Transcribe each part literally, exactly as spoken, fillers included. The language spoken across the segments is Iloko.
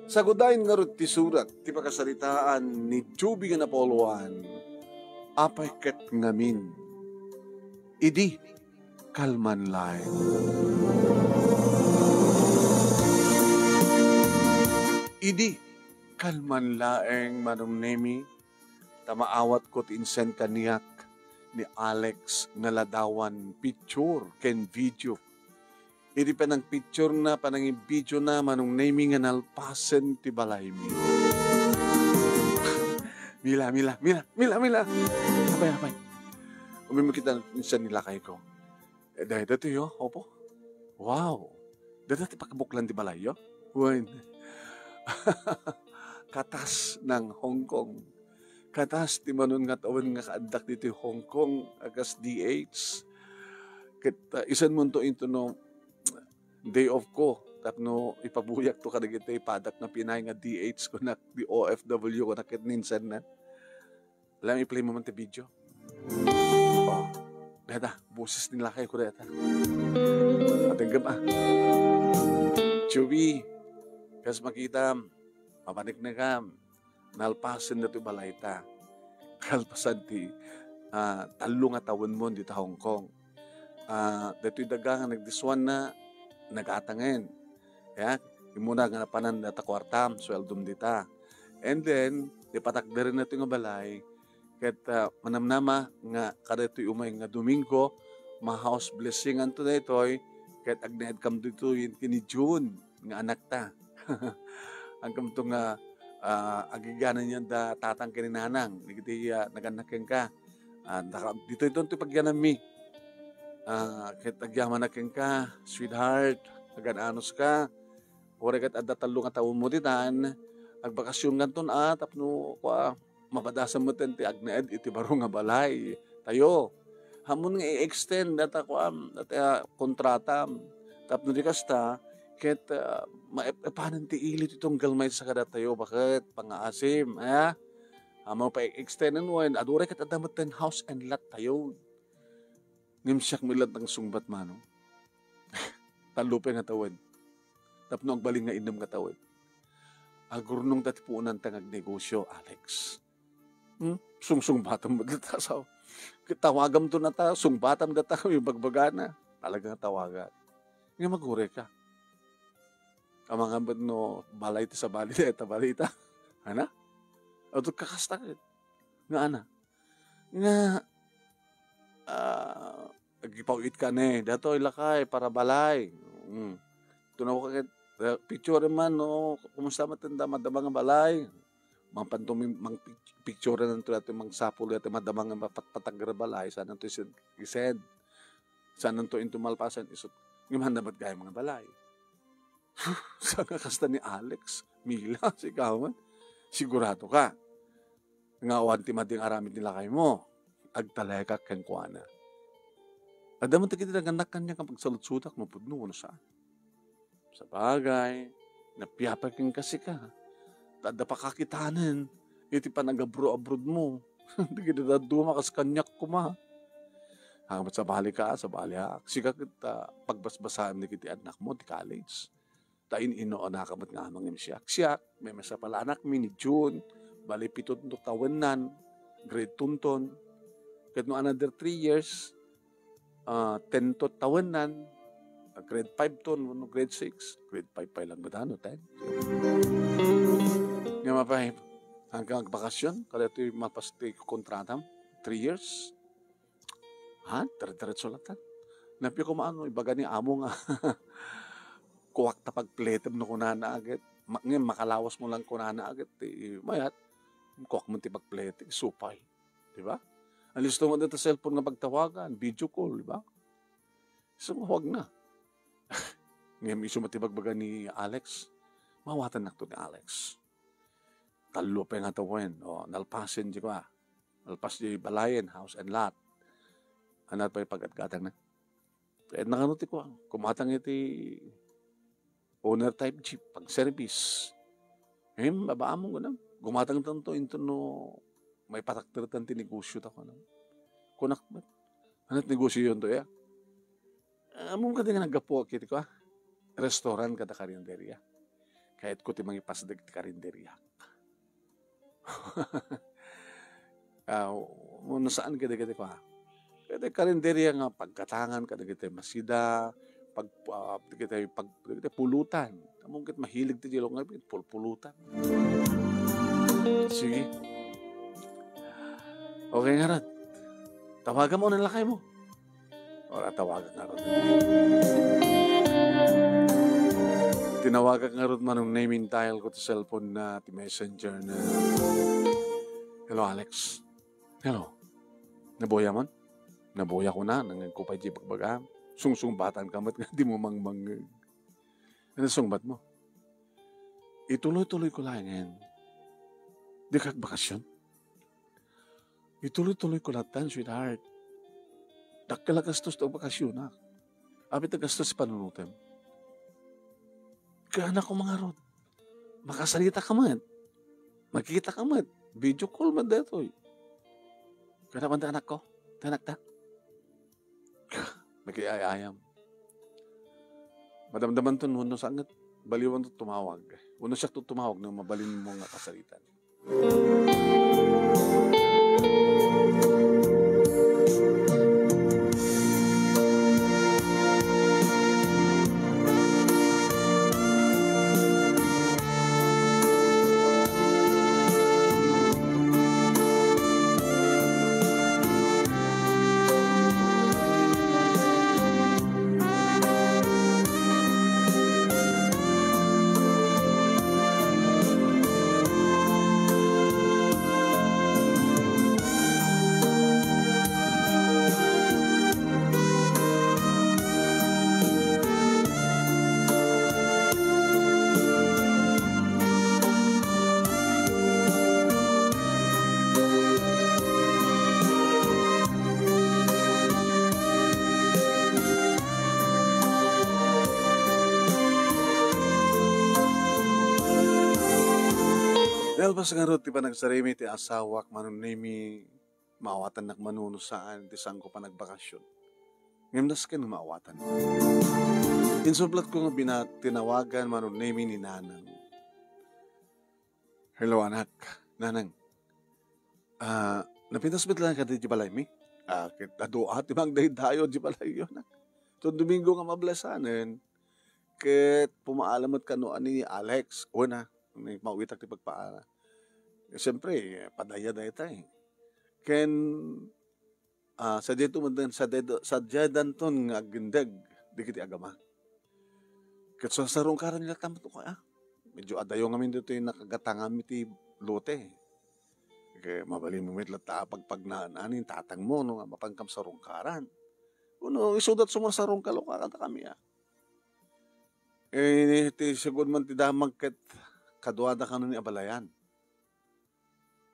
Sagudayen ngarud ti surat ti pakasaritaan ni Joby nga napauloan, apay ket ngamin, idi kalman laeng. Idi kalman laeng, Manong Nemi, ta maawatko ti insend kaniak ni Alex nga ladawan picture ken video. Iti panangpicturena, panangibidiona, Manong Nemi, nga nalpasen ti balaymi. Mila, Mila, Mila, Mila, Mila. Apay, apay. Umimmo kita insend ni lakayko. Eh, dayta ti, oh, opo. Wow. Dayta ti pakabuklan ti balayyo? Wen. Katas ng Hong Kong. Katas ti manon nga tawen nga kaaddak ditoy Hong Kong, a kas D H. Ket, ah, isanmonto into no day off ko, tapno ipabuyakto kadagiti padak nga Pinay nga D H kunak, di O F W kunak ket ninsan na. Alam, i-play mo man ti video. Oh, dayta, boses ni lakayko dayta. Atenggem, ah. Joby, kas makitam, mapaniknekam, nalpasen datoy balayta. Kalpasan ti, ah, tallo nga tawenmon dita Hong Kong. Ah, datoy daga nga nagdiswanna, nagatangen. Ya, immuna nga napanan data kuartam, sueldom dita. And then, di patakderen datoy nga balay, ket, ah, manamnama nga kadatoy umay nga Domingo, ma-house blessinganto daytoy, ket agnaedkam ditoy ken ni June nga anakta. Agkamto nga, ah, agiganan yan da tatang ken ni nanang, dagiti, ah, nagannak kenka. Ah, daka-, ditoy, ditoy pagyananmi. Ah, ket agyamanak kenka, sweetheart, agan-anos ka. Uray ket adda tallo nga tawenmo ditan, agbakasionkanton a, tapno, kua, mabadasan metten ti agnaed iti baro nga balay tayo. Ammon nga i-extend data, kuam, data, ah, kontratam. Tapno di kasta, ket, ah, maep-epanen ti ili ti tunggal maysa kadatayo. Baket? Pangaasim, aya? Ammon pa extenden wen, aduray ket adda metten house and lot tayo. Ngem siak met latta nga sungbat, Manong. Tallo pay nga tawen. Tapno agbalin nga innem nga tawen. Agurnongta ti puonanta nga agnegosyo, Alex. Hmm? Sungsungbatam met data, sa-, tawagamto nata, sungbatam data, ibagbagana. Talaga nga tawagan. Ngem agurayka. Amangan met no balay ti sabali, dayta balay ta. Ana? Adtoy kakasta ket. Nga ana? Nga, ah, agipaw-itka ne, "Datoy, lakay, para balay." Mm. Tunaw ka ket, eh, picture man, no? Kumusta met ti madama nga balay? Mangpanto mi-, mang pic-, picture nanto dati mangsapul dati madama nga mapatpatag nga balay, saan nanto ised, ised? Saan nanto into malpasen, isut? Ngem, handa met gayam nga balay. Saan nga kasta ni Alex? Mila, sika man. Sigurado ka nga awan ti madi nga aramid ni lakaymo? Agtalekak kenkuana. Adda man dagiti nagannak kaniak nga pagsaludsodak no pudno wenno saan. Sabagay, napiapay kenka sika. Ta adda pakakitanen iti panagabro-abrodmo. Dagiti dadduma kas kaniak koma. Haan met sabali ka, sabali ha. Sika ket, ah, pagbasbasaem dagiti annakmo ti college. Ta in-inno a nakamet nga amang ngem siak. Siak, maymaysa pay la anakmi ni June, bali, pito ti tawennan, grade two-nton. Ket no another three years, ah, ten ti tawennan, ah, grade five-ton, wenno grade six, grade five pay lang gudano, ten. Nga mapay, hanggang agbakasyon, kadatoy malpas ti kontratam, three years. Ha? Dire-diretso latta. Nappiek koma no ibaga ni amo nga, "Kuak ta pagpletem," no kunana aget. Ma-, ngem makalawas mo lang kunana aget, ti mayat, kuak mo ti pagpletem, supay. Di ba? Alisto mo dita cellphone nga pagtawagan, video call, di ba? So, huwag na. Ngem isu met ti bagbaga ni Alex, mawatennakto ni Alex. Tallo pay nga tawen, o, nalpasen di kua. Nalpas di balayen, house and lot. Ania pay pag-atgatangna? Ket nakano ti kua, kumatang iti owner type jeep, pang-service. Em, abaamon kunam. Gumatang tanto into no maipatakdertan ti negosyo ta kunam. Kunak met. Ania ti negosyonto, ya? Ammom kadi nga naggapuak iti kua, restaurant kada karinderya. Kayatko ti mangipasdek ti karinderiak. Ah, no saan kadagiti kua. Kadagiti karinderia nga paggatangan, kadagiti masida, pag, ah, dagiti pag, dagiti pulutan. Ammom ket mahilig ti Jello nga pulpulutan. Sige. Okay ngarud. Tawagan mo ang lakay mo. Ora, tawagak ngarud. Tinawagak ngarud, Manong Nemy, dial ko ti cellphone na, ti messenger na. "Hello, Alex." "Hello. Nabuya man?" "Nabuya ko na, nangngegko pay di bagbaga. Sungsungbatan ka met nga di mo mangmangngeg." "Ano sungbat mo?" "Ituloy-tuloy ko laengen. Dika agbakasyon?" "Ituloy-tuloy ko latta, sweetheart. Dakkel a gastos ti bakasyonak. Apay ti gastos ti panunotem?" "Kaanak ko mangarud. Makasarita ka met. Makita ka met. Video call met daytoy." "Kanapan ti anak ko? Ti anak ta?" Nakiay-ayam. Madamdaman to, no, no, sanget. Baliwan to tumawag. Uno siya to tumawag, no, mabalin mo nga kasaritan. Nalpas ngarud ti panagsarimi ti asawak, Manong Nemy, maawatannak mano no saan ti saanko panagbakasyon. Ngem nasken nga maawatan. Insublatko nga bina-, tinawagan, Manong Nemy, ni Nanang. "Hello, anak. Nanang, ah, napintas met laeng kadi di balaymi? Ah, ket adu a ti mangdaydayaw di balayyo, anak. Ton Domingo nga mablesanen, ket pumaalam met kano a ni Alex." Wen a, ni mawitak ti pagpaala. Siyempre, padaya dayta. Ken, ah, sadiay tumeden, sadiay, sadiay danton nga agindeg dagiti agama. Ket sarsarungkaran latta met, ah. Medyo adayo ngamin ditoy nakagatangam iti lote. Ket mabalin mo met latta a pagpagnaan ni tatangmo, no, nga mapankam sarungkaran. Wenno, isudat sumarsarungkar kadakami, ah. Eh, ti sigud man ti damag ket kaduada kano ni abalayan.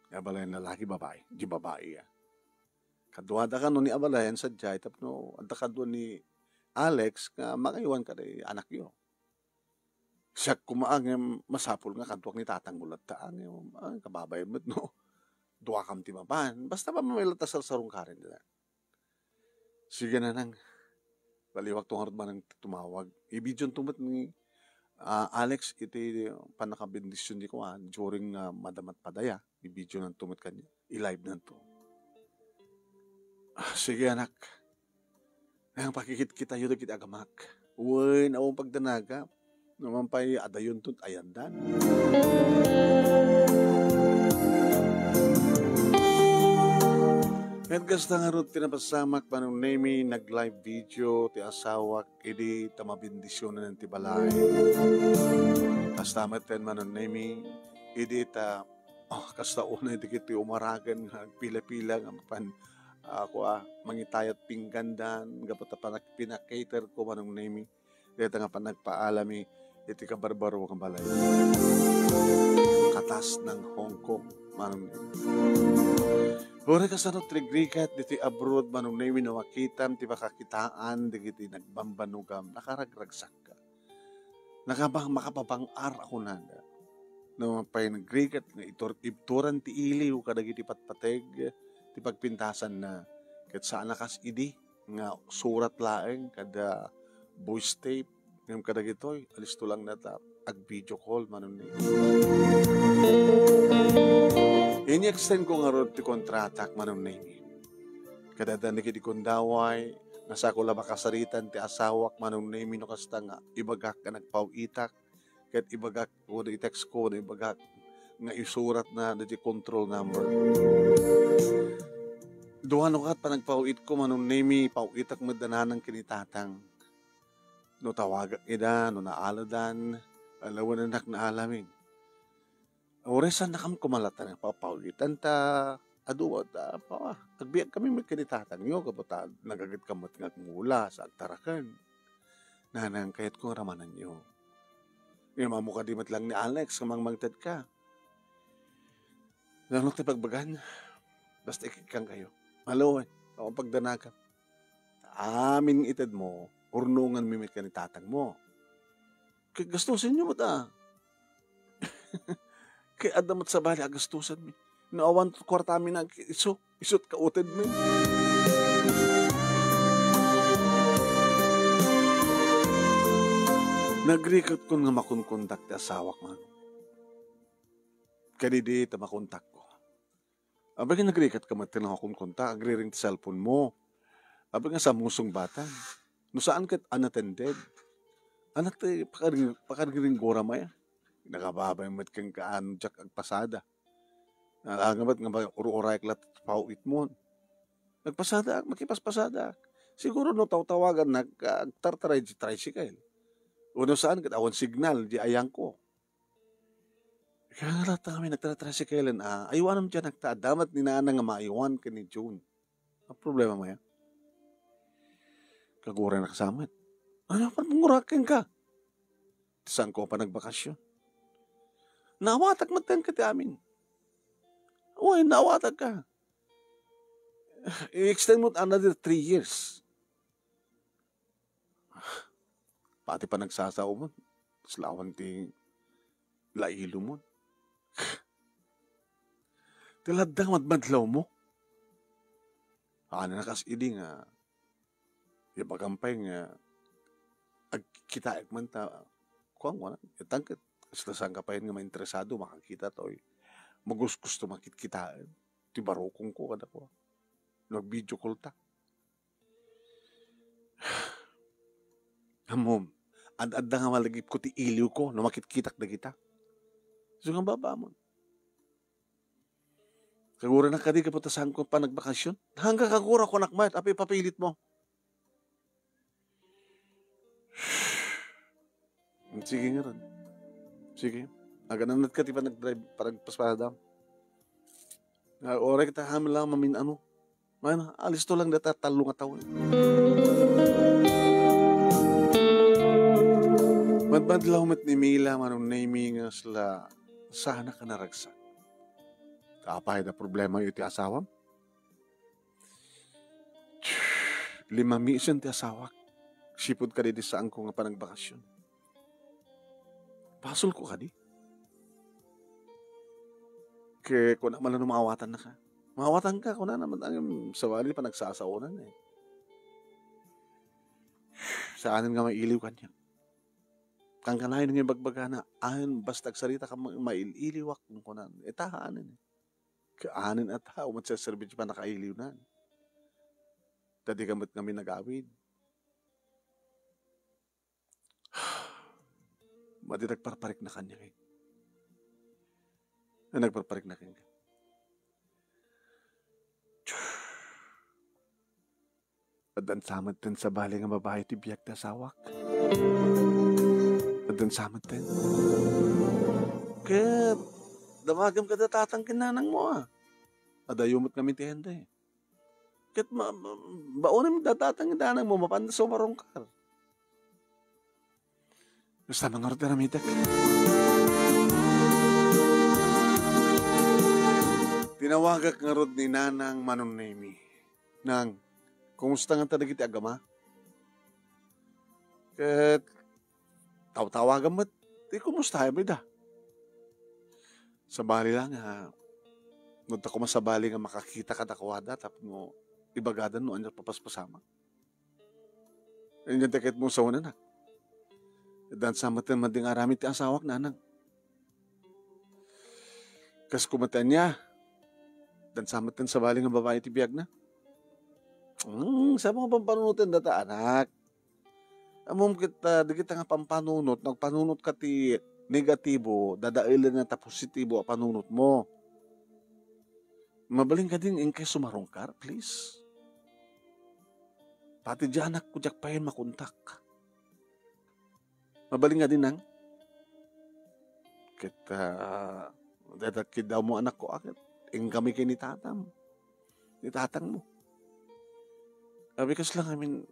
Ni abalayan lalaki, babai. Di babai, ah. Kaduada kano ni abalayan sadiay tapno adda kadua ni Alex nga mangaywan kadi anakyo. Siak koma ngem masapul nga kaduak ni tatangmo latta, ngem, ah, kababain met no duakam ti mapan. Basta mamay latta sarsarungkaren dita. Sige, Nanang. Baliwak to ngarud manang tumawag. Ibidionto met ni, ah, Alex iti pannakabendision di kua during, ah, madama ti padaya. Ibidionanto met kaniak. I-live-nanto. Ah, sige, anak. Nang pakikitkitayo dagiti agamak. Wen, awan pagdanagam. Naman pay adayonto ayandan. Ket kasta ngarud ti napasamak, Manong Nemy, nag-live video ti asawak idi ta mabendisionan ti balay. Kasta met ken, Manong Nemy, idi ta, oh, kasta unay dagiti umaragen nga agpila-pila nga mapan, ah, kua, mangitayat pinggandan, gapu ta panak-, pinakater ko, Manong Nemy. Dayta nga panagpaalami iti kabarbaro nga balay. Katas ng Hong Kong, Manong Nemy. Uray kasano ti rigrigat ditoy abroad, Manong Nemy, no makitam ti pakakitaan dagiti nagbambanogam, nakaragragsakka. Nakabang-, makapabang-ar a kunada. No pay nagrigat nga itur-, ibturan ti iliw kadagiti patpateg ti pagpintasanna, ket saan a kas idi nga surat laeng kada voice tape, ngem kadagitoy, alisto lang nata. ag-video call, Manong Nemi. Ini-extend ko ngarud ti kontratak, Manong Nemi. Kadadani kadi kundaway, nga sako la makasaritan ti asawak, Manong Nemi, no kasta nga ibagak nga nagpaw-itak, ket ibagak, wenno i-text ko, wenno ibagak nga isurat na dagiti control number. Dua no kat panagpaw-itko, Manong Nemi, paw-itak met da nanang ken ni tatang. No tawagak ida, no naaladan, alawan anak na alamin. Uray saan nakam kumalatan nga papawitan ta adu ta pa, agbiag kami met ken ni tatangyo, gapu ta nagaget ka met nga agmula sa agtaraken. Nanang, kayatko nga ramananyo. Ngem ammo kadi met lang ni Alex nga mangmangted ka. Nano ti pagbagan? Basta ikikkan kayo. Malo, eh. Ako ang pagdanagan. Amin nga ited mo, urnongan mi met ken ni tatang mo. Kay gastusen yo met, ah. Kay adda met sabali a gastusen mi. No awan kwarta mi na isu, isut ka uted mi. Nagrikut kon nga makunkontak ti asawak man. Kadidi ta makontak ko. Abay, nga nagrikut ka met ti nakakunkontak, agriring ti cellphone mo. Abay, nga saan mo sungbatan? No saan ket unattended. Anak ti pakar-, pakaringgora maya. Nakababay met ken kaano diak agpasada. Nalaangabat nga ba-, ur-urayak la ti paw-itmon. Nagpasadaak, makipaspasadaak. Siguro no tawtawagan, nag-, agtartaray di tricycle. O no saan, ket awan signal, di ayangko. Kaya nga latta kami nagtra-tricycle, ah, aywanam diyan, nagta-, adda met ni Nana nga maaywan ken ni June. Ang problema mo yan? Kaguray na kasamet. Ano, panungurakin ka? Saan ko pa nagbakasyon? Naawatag met ken ka ti amin. Uy, naawatag ka. I-extend mo another three years. Pati pa nagsasaomon, slawan ti lailomon. Ti laddang madmadlaw mo. Ano na kas idi nga, ibagam pay nga, agkitaek man ta, kuwan, kuwan, itangket, kasla saan ka pay nga mainteresado, makakita toy. Magus-, gusto makitkitaen. Ti barukong ko, kada ko. Nag-video call ta. Ammom, ad-adda nga malagipko ti iliwko no makitkitak dagita. Isu nga babamon. Kaguranak kadi gapu ta saanko pa nagbakasyon? Hangga kagura kunak met, apay papilit mo? Sige ngarud. Sige. Agananat ka ti panagdrive, panagpaspadam. Nga, oray kita amin lang mamin-ano. Man, alisto lang data tallo nga tawen. Madmadlaw met ni Mila, Manong Nemi, nga sla sana ka naragsak. Apay da problema iti asawam? Limamisen ti asawak. Sipud kadidi saanko nga panagbakasyon. Basol ko kadi. Ke, kuna man no maawatan na ka. Maawatan ka, kuna naman ang sabali panagsasaonan eh. Saanen nga mailiw kanya. Kangkanayon nga ibagbagana, ayon basta agsarita ka ma-, mail-iliwak, kunan. Itaha anen eh. Kaanen a tao met sa serbisyo pa nakailiwnan. Ta di ka met ngamin nagawid. Madi nagparparik na kanya kay. Nagparparik na kanya. Addan sa met ten sabali nga babai ti biag ti asawak. Addan sa met ten. Ket damagem kada tatang ken nanang mo, ah. Adayo met ngamin ti hende. Ket ma-, ma-, baonem da tatang ken nanang mo, mapanda sumarungkar. Basta mangarod ka na, mitek. Tinawagak ngarud ni Nanang Manong Nemi. Nang, kumusta nga ta dagiti agama? Ket tawtawagan met, ti kumusta met da? Sabali lang nga, no ta koma sabali nga makakita kadakuada, tapno ibagadan no ania papaspasamak. Ania ti ket mo sa unanak? Dansa met ti aramid ti asawak, nanang. Kas kumatan niya, dansa met ti sabali nga babai ti biagna. Hmm, sa mga pampanunoten data, anak. Ammom ket, ah, dagita nga pampanunot, nagpanunot ka ti negatibo, dadaelen na ta positibo a panunot mo. Mabalin ka din, inkay sumarungkar, please. Pati di anak ko, diak pay makontak. Mabalin nga din, nang? Ket, ah, dayta kiddaw mo, anak ko, a ket inkami ken ni tatam. Ni tatang mo. Abi, kasla ngamin,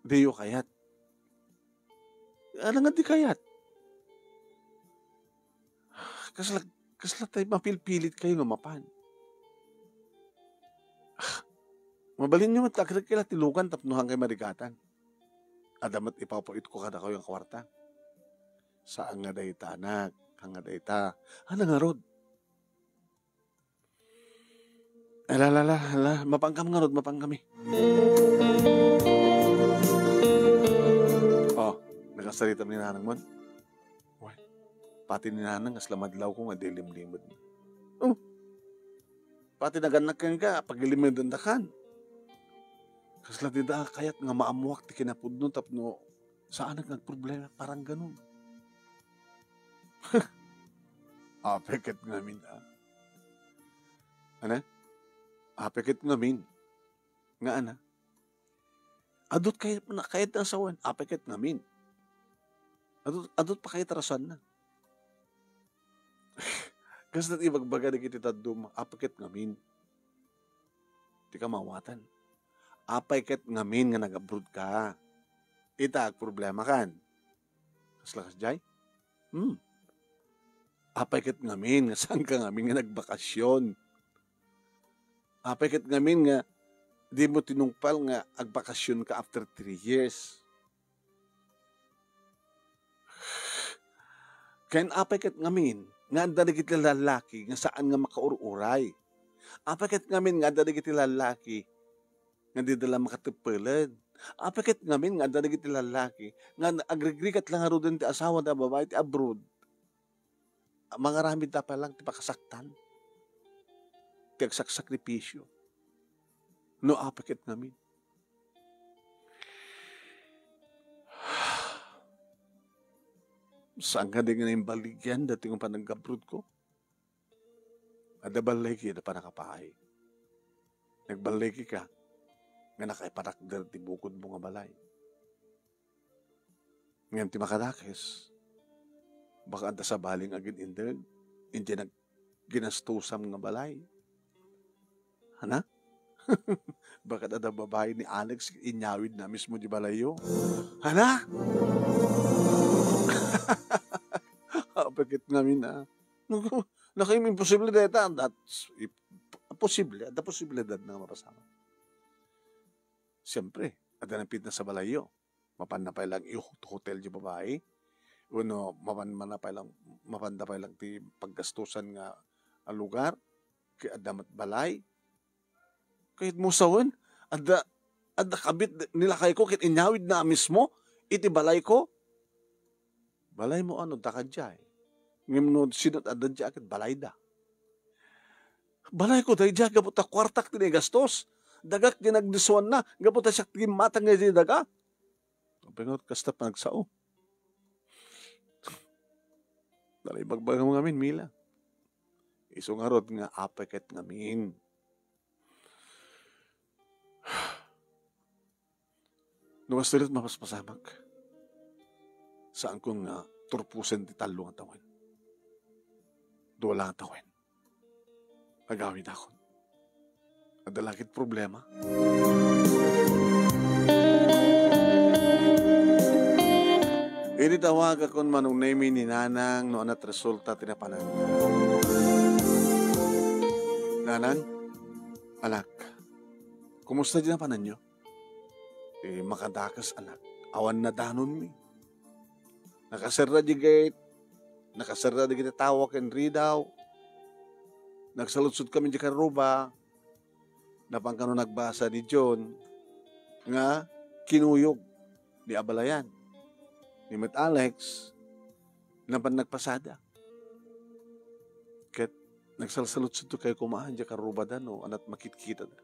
diyo kayat. Alangan di kayat. Kasla, kasla tay mapilpilit kayo nga mapan. Mabalin yo met nga agrekila ti lugan tapno hankay marigatan. Adda met ipapawitko kadakayo nga kuarta. Saan nga dayta, anak? Saan nga dayta? Ania ngarud? Ala, ala, ala, ala, mapankam ngarud, mapankami. Oh, nakasarita ni nanang mo? Wen, pati ni nanang, kasla madlaw ko nga di limlimed. Oh, pati nagannak kenka, pagilimedendakan. Kasla dida kayat nga maammoak ti kinapudno tapno saanak nga agproblema, parang ganun. Apay ket ngamin, a. Ania? Apay ket ngamin. Nga ania? Adu ti kayat, kayat nga asawan, apay ket ngamin. Adu, adu ti pakayat a rasanna. Kasta ti ibagbaga dagiti dadduma, apay ket ngamin. Ti kamawatan. Apay ket ngamin nga nag-abroad ka. Ita, agproblemakan. Kasla kasdiay? Hmm. Apay ket ngamin nga saanka ngamin nga nagbakasyon. Apay ket ngamin nga dimo tinungpal nga agbakasyonka after three years. Ken apay ket ngamin nga adda dagiti lallaki nga saan nga makaur-uray. Apay ket ngamin nga adda dagiti lallaki nga dida la makateppelen. Apay ket ngamin nga adda dagiti lallaki nga agrigrigat la ngaruden ti asawa da babai ti abroad. Mangaramid da pay lang ti pakasaktan, ti agsaksakripisyo. No apay ket ngamin. Saan nga di nga naimbaligian dati nga panagabrodko? Adda balligi da pannakapaay. Nagballigika nga nakaipatakder ti bukodmo nga balay. Ngem ti makadakes, baka adda sabali nga agin-indeg, idiay nagginastusam nga balay. Ania? Baka adda babai ni Alex, inyawidna mismo di balayyo. Ania? Apay ket ngamin, a. Naku, naku, imposible dayta. That's, posible, adda posibilidad nga mapasamak. Siempre, adda napitna sa balayyo. Mapanna pay lang i-hotel di babai. Wenno, mapan, mapanna pay lang, mapanda pay lang ti paggastusan nga a lugar. Ket adda met balay. Kayatmo sawen, adda, adda kabit ni lakayko ket inyawidna a mismo iti balayko. Balaymo a no adda kadiay. Ngem no sino ti adda diay ket balayda. Balayko daydiay gapu ta kuartak ti naigastos. Dagak ti nagdiswanna gapu ta siak ti gimmatang nga di daga. Apay nga kasta panagsao? Dala ibagbagam ngamin, Mila. Isu ngarud nga apay ket ngamin. No kasta ket mapaspasamak. Saankon nga turposen ti tallo nga tawen. Dua la nga tawen. Agawidakon. Adda la ket problema. Idi tawagakon, manong Nemi ni Nanang no ania ti resulta ti napanan. Nanang, anak, kumusta di napananyo? Eh, makadakes, anak. Awan nadanonmi. Nakaserra di gate, nakaserra dagiti tao ken ridaw. Nagsaludsodkami di karruba. Napan kano nagbasa ni John nga kinuyog di abalayan. Ni met Alex, napan nagpasada. Ket nagsalsaludsodto kay kuma, diay karrubada no, anat makitkitada.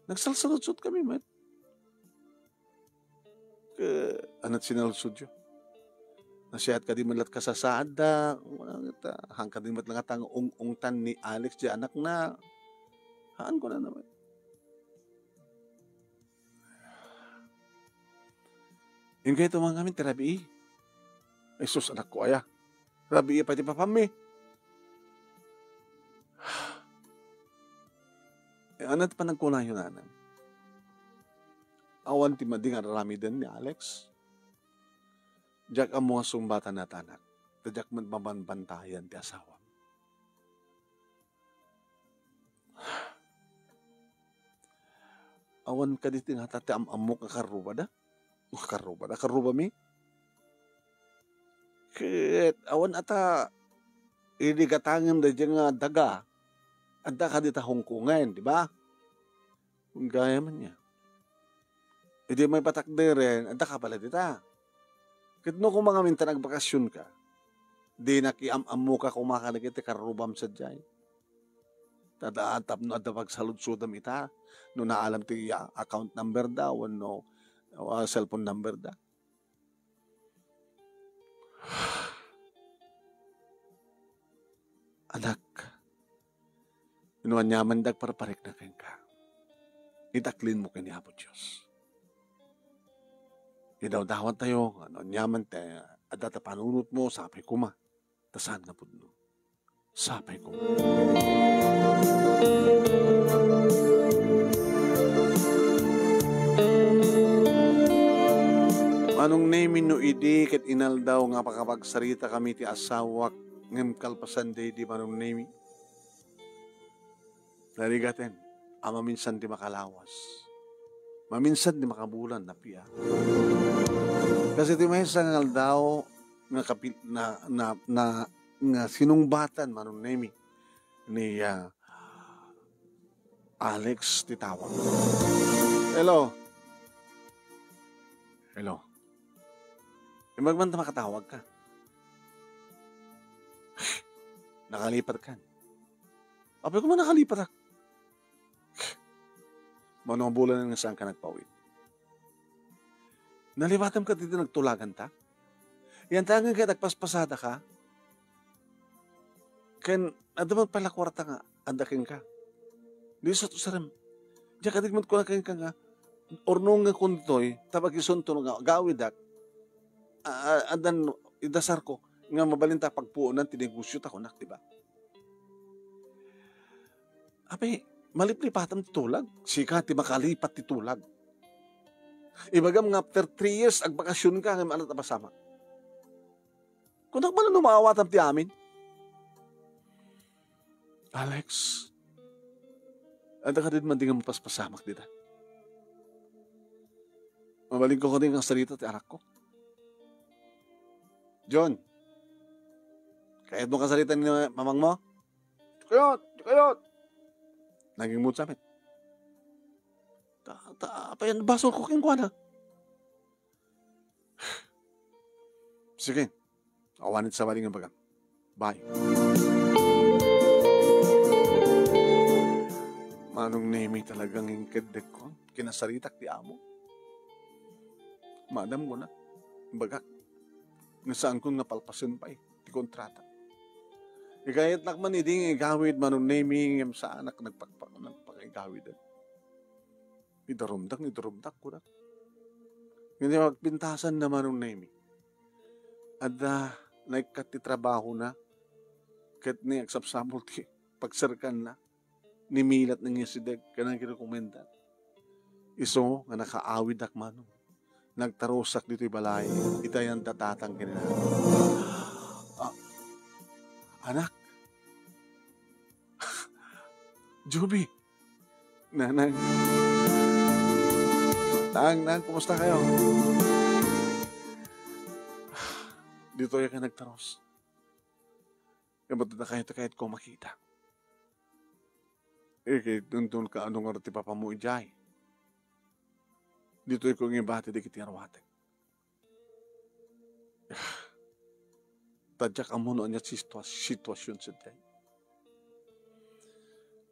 Nagsalsaludsod kami met. Ke, anat sinaludsodyo? Nasiat kadi met lat kasasaadda, haan kadi met la nga tang ung-ungtan ni Alex diay anakna. Haan ko na naman. Inkay tumang amin ti rabii. Ay sus, anakko aya. Rabii pay ti papammi. Eh, anat panagkunayo nanan. Awan ti madi nga aramiden ni Alex. Diak ammo nga sungbatan a tanak. Ta diak met mabanbantayan ti asawam. Awan kadi ti ngata ti am-ammok nga karrubada? Nga karrubada? Karrubami? Ket awan ata idi gatangem daydiay nga daga. Adda kadi ta hungkongen, di ba? Gayam ania. Idi maipatakderen, adda ka pala dita. Ket no koma ngamin ta nagbakasionka, dinak iam-ammoka koma kadagiti karrubam sadiay. Ta daan tapno adda pagsaludsodam ita, no naalam ti, ah, account number da, wenno, ah, cellphone number da. Anak, no aniaman ti agparparikna kenka, itaklinmo ken ni Apo Dios. Idawdawattayo nga no aniaman ti adda ta panunotmo, sapay koma, ta saan nga pudno. Sapay koma. Manong Nemi, no idi ket inaldaw nga makapagsaritakami ti asawak, ngem kalpasan daydi, Manong Nemi, narigaten a maminsan ti makalawas. Maminsan ti makabulan, napia. Kasi ti maysa nga aldaw nga kapil-, na, na, na, nga sinungbatan, Manong Nemi, ni, ah, Alex ti tawag. Hello. Hello. Imbag man ta makatawag ka. Nakalipat kan. Apay ko man nakalipat ak. Mano nga bulan nga saan ka nagpawid? Naliwatam ka dito nagtulagan ta? Yan ta nga kaya nagpaspasada ka? Ken, adda man pala kwarta nga, adda kenka. Di sa to sarem. Diak adik man kuna kenka nga, ornong nga kuntoy, tabagisunto nga gawidak. A-, a-, addan, idasar ko, nga mabalinta pagpuonan ti negosyo ta kunak, di ba? Apay, maliplipatam ti tulag. Sika ti makalipat ti tulag. Ibagam nga after three years, agbakasyon ka, ngem anat a pasamak. Kunak man no maawatam ti amin. Alex, adda ka din man di nga mapaspasamak dita. Mabalin ko kadi nga sarita ti anak ko. John, kayat mo kasarita ni mamang mo? Di kayat, di kayat. Naging mood sa amin. Ta, ta, apayan, basol ko kenkuana. Sige. Awan iti sabali nga bagam. Bye. Manong Nemi, talagang inkeddek ko. Kinasaritak ti amo. Madam ko na. Bagak. Nga saan ko nga palpasen pay ti kontrata. Ikayatnak man idi nga igawid, Manong Nemi, ngem saanak nagpakpak-, nagpakaigawiden. Idarumdak, idarumdak, kunak. Ngem ti pagpintasan na, Manong Nemi, adda naikkat ti trabahona, ket ni agsapsapul ti pagserkanna, ni milat nga sideg, ken nagrekomenda. Isu nga nakaawidak, Manong. Nagtarusak ditoy balay, itayan datatang ken ni nanang. Ah, anak. Juby. Nanang. Nang, nang, kumusta kayo? Ditoy ka nagtaros. Kabato na kayo, ta kayat ko makita. Eh, kay tuntun ka ano nga ti papa mo ijay. Ditoy ko ngibati di kiti arwatek. Ta diak ammo no ania situa-, situasion sadiay.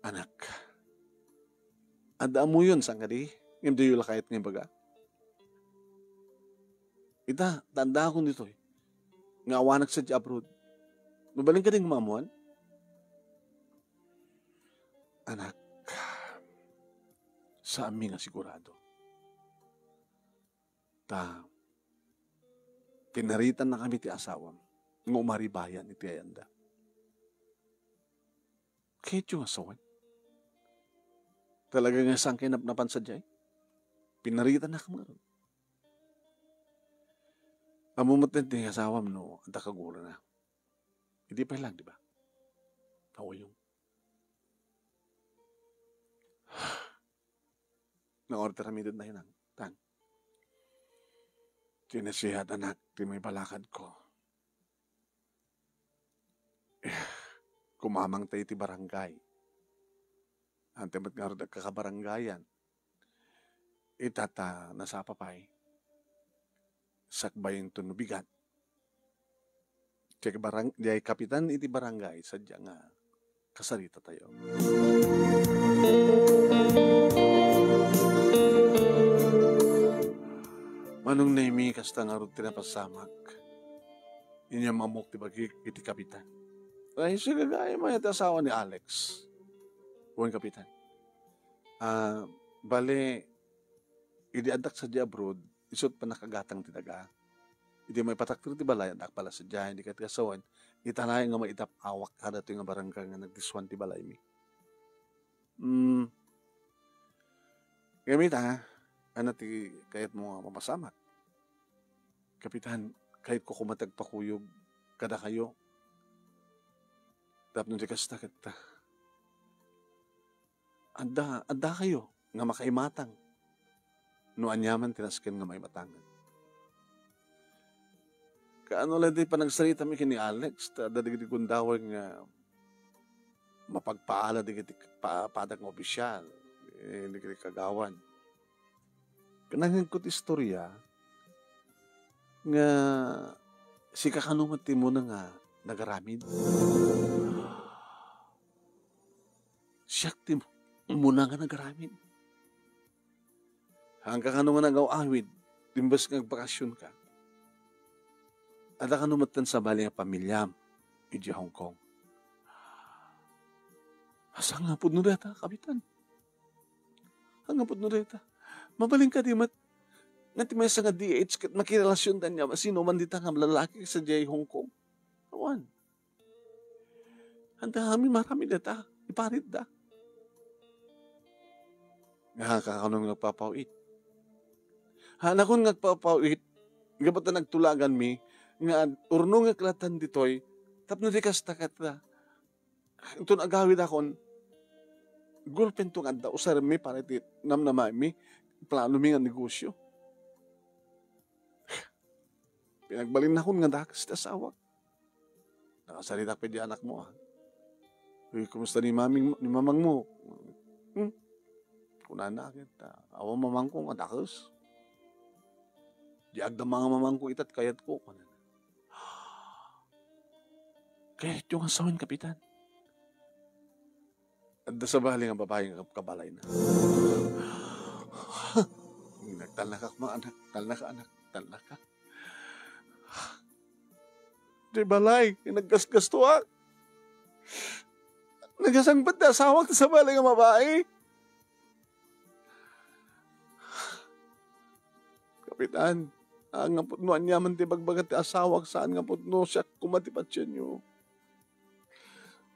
Anak, adda ammoyon, saan kadi? Ngem diyo la kayat nga ibaga. Ita, tandaan ko ditoy nga awanak sadiay abroad. Mabalin kadi nga maammoan? Anak, saanmi nga sigurado. Ta, pinaritanna kami ti asawam nga umaribayan iti ayanda. Kayatyo nga sawen? Talaga nga saan kayo napnapan sadiay? Pinaritannak ngarud. Ammo met ti asawam no adda kagurana. Idi pay lang, di ba? Awayon. Naorder kami dita, Inang. Tang. Ti nasihat, anak, ti maibalakadko. Eh, kumamang tayo iti barangay. Ante met ngarud agkakabarangayan. Ita ta nasapa pay. Sakbayen to no bigat. Diay barang-, diay kapitan iti barangay, sadja nga kasarita tayo. Manong Nemi, kasta ngarud ti napasamak. Inyam ammok ti bagik iti kapitan. Ay, sigagayo man iti asawa ni Alex. Wen, kapitan. Ah, bale, idi addak sadiay abroad, isut pannakagatang ti daga. Idi maipatakder ti balay, addak pala sadiay, di ket kasawen, ita laeng nga maitap-awak kadatoy nga barangay nga nagdiswan ti balaymi. Hmm. Ngem ita, ania ti kayatmo nga mapasamak? Kapitan, kayatko koma ti agpakuyog kadakayo. Tapno di kasta ket, adda, adda kayo nga makaimatang no aniaman ti nasken nga maimatangan. Kaano la di panagsarita mi ken ni Alex, ta adda dagiti gundaway nga mapagpaala dagiti pa-, padak nga opisyal, eh, dagiti kagawan. Kinangegko ti istorya nga sika kano met ti umuna nga nagaramid. Siak ti umuna nga nagaramid. Haanka kano nga nagaw-awid, imbes nga agbakasionka. Adda kano metten sabali nga pamiliam idiay Hong Kong. Saan nga pudno dayta, kapitan? Saan nga pudno dayta? Mabalin kadi met nga ti maysa nga D H ket makirelasionda ania masinuman dita nga lalaki sadiay Hong Kong? Awan. Adda amin maramid dayta, iparitda. Nga kakanon nga agpapaw-it. Haanakon nga agpapaw-it, gapu ta nagtulaganmi, nga urnongek latta ditoy, tapno di kasta ket, ah, inton agawidakon, gulpento nga adda usaremmi para iti namnamaenmi, planomi nga negosio. Pinagbalinnakon nga dakes ti asawak. Nakasaritak pay di anakmo, ah. "Uy, kumusta ni maming-, ni mamangmo?" Hmm? Kunana ket, ah, "Awan mamangko nga dakes. Di agdama nga mamangko ita ti kayatko," kunana. "Kayatyo nga sawen, Kapitan?" Adda sabali nga babai nga kabalayna. Nagtalnakak, ma, anak. Talnaka, anak. Talnaka. Di balay, naggasgastoak. Nagasangpet ti asawak ti sabali nga babai. Kapitan, saan nga pudno aniaman ti ibagbaga ti asawak, saan nga pudno siak koma ti patienyo.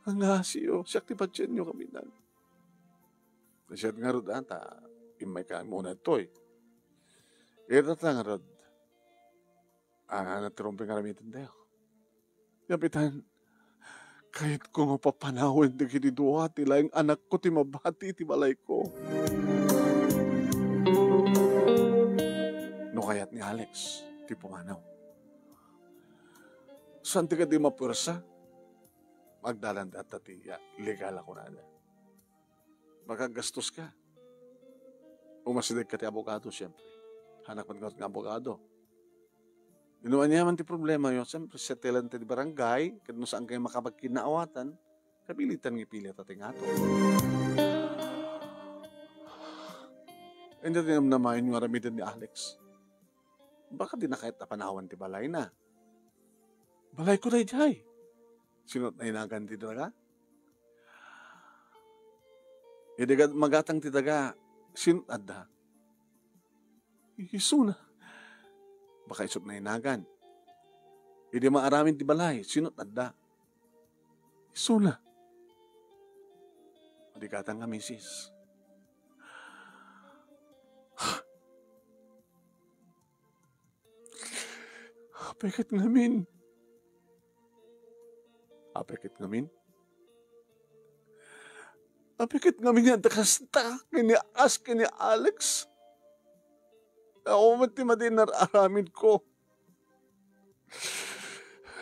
Angasiyo, siak ti patienyo, Kapitan. Siak ngarud, ah, ta immayka muna ditoy. Ita ta ngarud, ah, nagtirumpi nga aramiden tayo. Kapitan, kayatko nga papanawen dagiti dua ti laeng anakko ti mabati iti balayko. No kayat ni Alex ti pumanaw. Saan ti kadi mapuersa? Agdalan data ti, ah, legal a kunada. Makagastoska. Umasidegka ti abogado, siyempre. Hanak met nga abogado. No ania man ti problemayo, siyempre, settlean ti barangay, ket no saan kayo makapagkinaawatan, kabilitan nga ipilita ti ngato. Ania ti namnamaen nga aramiden ni Alex? Baka di na kayat a panawan ti balayna. Balayko daydiay. Sino nainagan ti daga? Idi gad-, magatang ti daga, sino adda? Isuna. Baka isut nainagan. Idi maaramid ti balay, sino adda? Isuna. Di gatang nga misis. Apay ket ngamin? Apay ket ngamin? Apay ket ngamin nga adda kasta ken ni As ken ni Alex? Awan met ti madi nga ar-aramidko.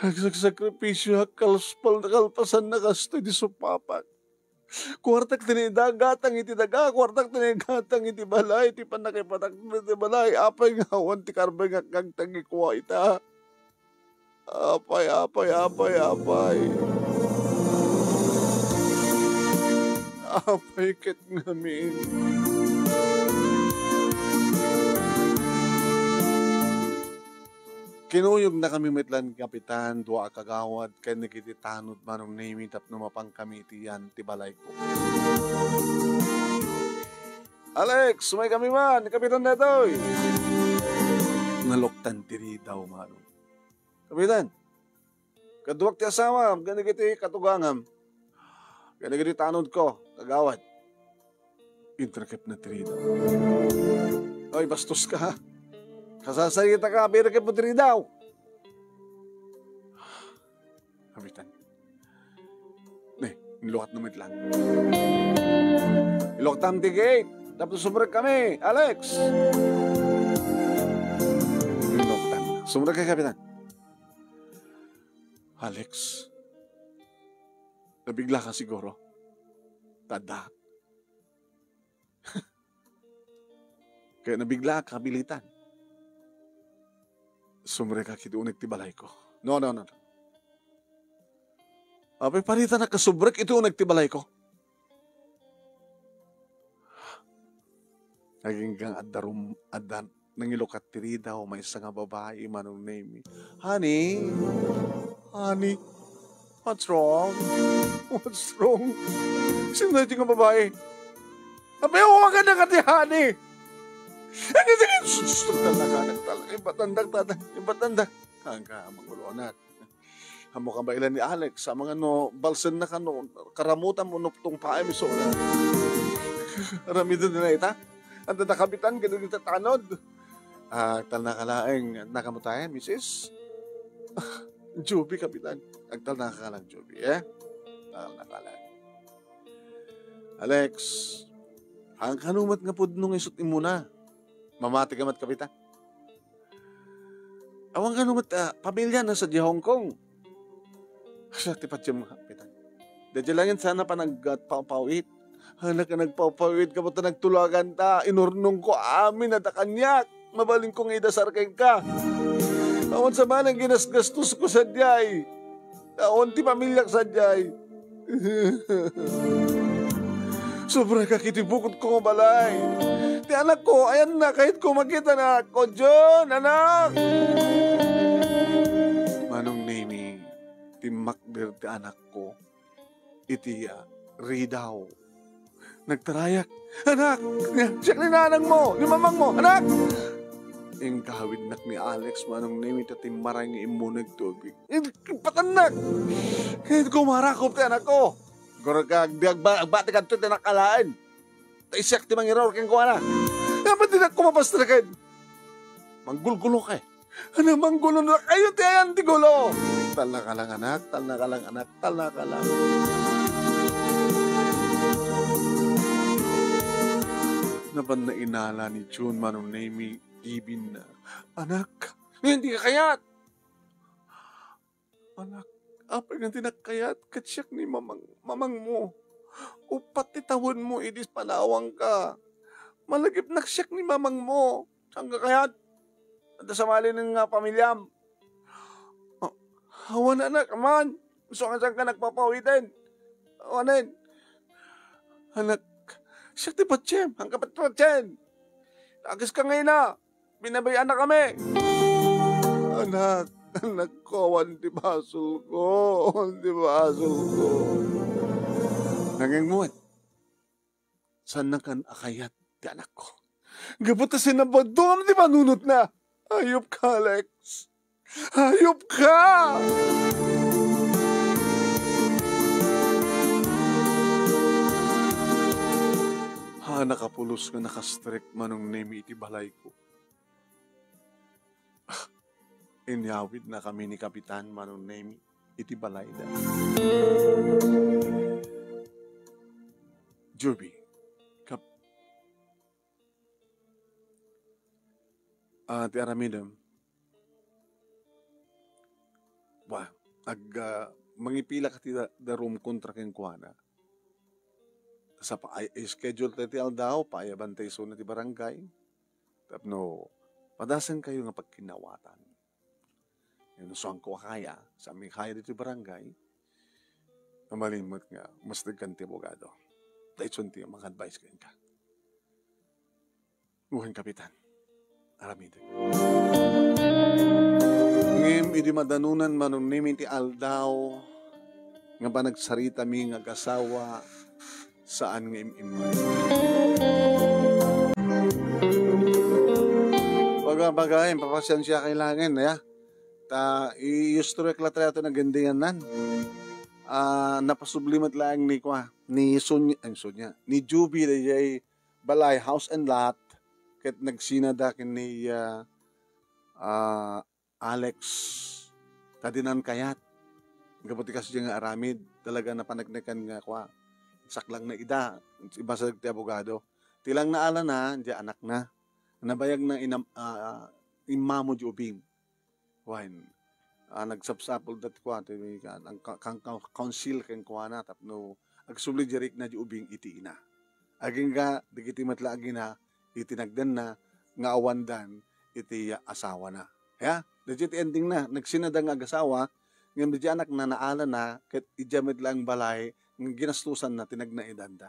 Agsaksakripisio, kalpal-, kalpasanna kastoy ti supapak. Kuartak ti naigatang iti daga, kuartak ti naigatang iti balay, ti pannakaipatak iti balay. Apay nga awan ti karbay nga agtagikua ita? Apay, apay, apay, apay. Apay ket ngamin. Kinuyogna kami met laeng, Kapitan, dua a kagawad, ken dagiti tanod, Manong Nemi, tapno mapankami iti yan ti balayko. Alex, sumay kami man, Kapitan daytoy. Naluktan ti ridaw, Manong. Kapitan, kaduak ti asawam, ken dagiti katugangam, ken dagiti tanodko, kagawad. Inrakepna ti ridaw. Oy, bastos ka, ha? Kasasarita ka, apay irakepmo ti ridaw? Kapitan. Ne, inlukatna met laeng. Inluktam ti gate. Tapno sumrek kami, Alex. Inluktam. Sumrek ka, Kapitan. Alex, nabigla ka siguro. Tada. Kaya nabigla ka, kabilitan. Sumrek ka iti uneg ti balayko. No, no, no, no. Apay, paritanak a sumrek iti uneg ti balayko? Aginggang adda rum-, adda nangilukat ti ridaw, maysa nga babai, Manong Nemi. Honey? Honey? What's wrong? What's wrong? Sino iti nga babai? Apay, awagan na ka ti honey! Ano ti sus, sus, talna ka, nagtalna, ibatandak, tata, ibatandak. Haan ka, mangulo, anak. Ammok a maila ni Alex, sa mga no, balsen na ka no, karamutan mo no, tungpaem iso. Aramiden na ita. Anda na, Kapitan, ganun yung tatanod. Ah, talna ka laeng, nakamutan, misis? Joby, Kapitan. Agtalna ka lang, Joby, eh? Talna ka lang. Alex, ang kanumat nga pudno nga isut imuna. Mamati ka mat, Kapitan. Awan kanumat, ah, pamilya na sa di Hong Kong. Siak ti patiem nga, Kapitan. Dadya langin sana pa nagpapawit. Anak nga nagpapawit ka, buta nagtulagan ta. Inurnong ko amin a ta kaniak. Mabalin ko nga idasar kenka. Awan sa man ang ginasgastos ko sadiay. Awan ti pamilyak sadiay. Sobra ka kiti bukod ko nga balay. Ti anak ko, ayan na, kahit ko makita na. Ko, John, anak! Manong Nemi, timmakder ti anak ko. Iti, ah, ridaw. Nagtarayak. "Anak! Siak ni nanang mo, ni mamang mo, anak!" Ingkawidnak ni Alex, Manong Nemi, ta timmaray nga immuneg tubig. Ipatannak! Kumarakop ti anak ko. Gurag agbi-, agba-, agbati kadto ti anak alaen. Ta isiak ti mangiror kenkuana. Dapat dinak kumapastraken. Manggulgulo ka eh. Ano manggulo na kayo ti ayan ti gulo? Talna ka lang, anak. Talna ka lang, anak. Talna ka lang. Napan na inala ni Jun, Manong Nemi, gibin na. Anak, ngayon di ka kayat. Anak, apay nga di nakayat, ket siak ni mamang, mamang mo. Upat ti tawen mo, idi panawang ka. Malagipnak siak ni mamang mo. Saan ka kayat? Adda sa malinen nga pamilyam. Awan, anak, aman. Isu nga saanka nagpapawiten. Awanen. Anak, siak ti patiem. Saanka pati patien. Agiska nga ina. Binabay-anakami. Anak, anakko, awan ti basolko. Awan ti basolko. Nangengmuat. Saannakan a kayat ti anakko. Gapu ta sinabaduam ti panunotna. Hayopka, Alex. Hayopka! Ha, nakapulos nga nakastrek Manong Nemi iti balayko. Inyawidnakami ni Kapitan Manong Nemi iti balayda. Joby, kap-, ah, ti aramidem, wa, ag-, ah, mangipilak ti da-, darum kontra kenkuana. Sa pa-, ay, schedule tayo ti aldaw, paayaban tayo isuna ti barangay. Tapno, padasenkayo nga pagkinnawatan. Yan, suanko a kaya, saanmi kaya ditoy barangay. Mabalin met nga, mas dagkan ti abogado. Daytoy ti maka-advise kenka. Wen, Kapitan. Aramidek. Ngem, idi madanunan Manong Nemi ti aldaw, nga panagsaritami nga agasawa, saan nga im-immay. Baga, baga, impapasiensia kay laengen, ya. Ta, i-, i-storyek la tayo ito nagendianan. Ah, napasubli met laeng ni kua, ni Sonia, ay, Sonia, ni Juby, dayjay balay, house and lot, ket nagsinada ken ni, ah, ah, Alex, ta dinan kayat. Gapu ti kasdiay nga aramid, talaga napaneknekan nga kua, saklangna ida, ibasa ti abogado. Ti lang naalana, diay anakna. Nabayagna inam-, ah, immamo diay ubing. Wen, ah, nagsapsapulda ti kua, ti, kan, ang ka-, kan, kan, counsel kenkuana tapno agsubli diay rikna diay ubing iti ina. Agingga dagiti met la agina iti nagdanna nga awandan iti asawana. Ya, daytoy ti endingna, nagsinada nga agasawa, ngem dayjay anakna naalana, ket idiay met laeng balay nga ginastusanna ti nagnaedanda.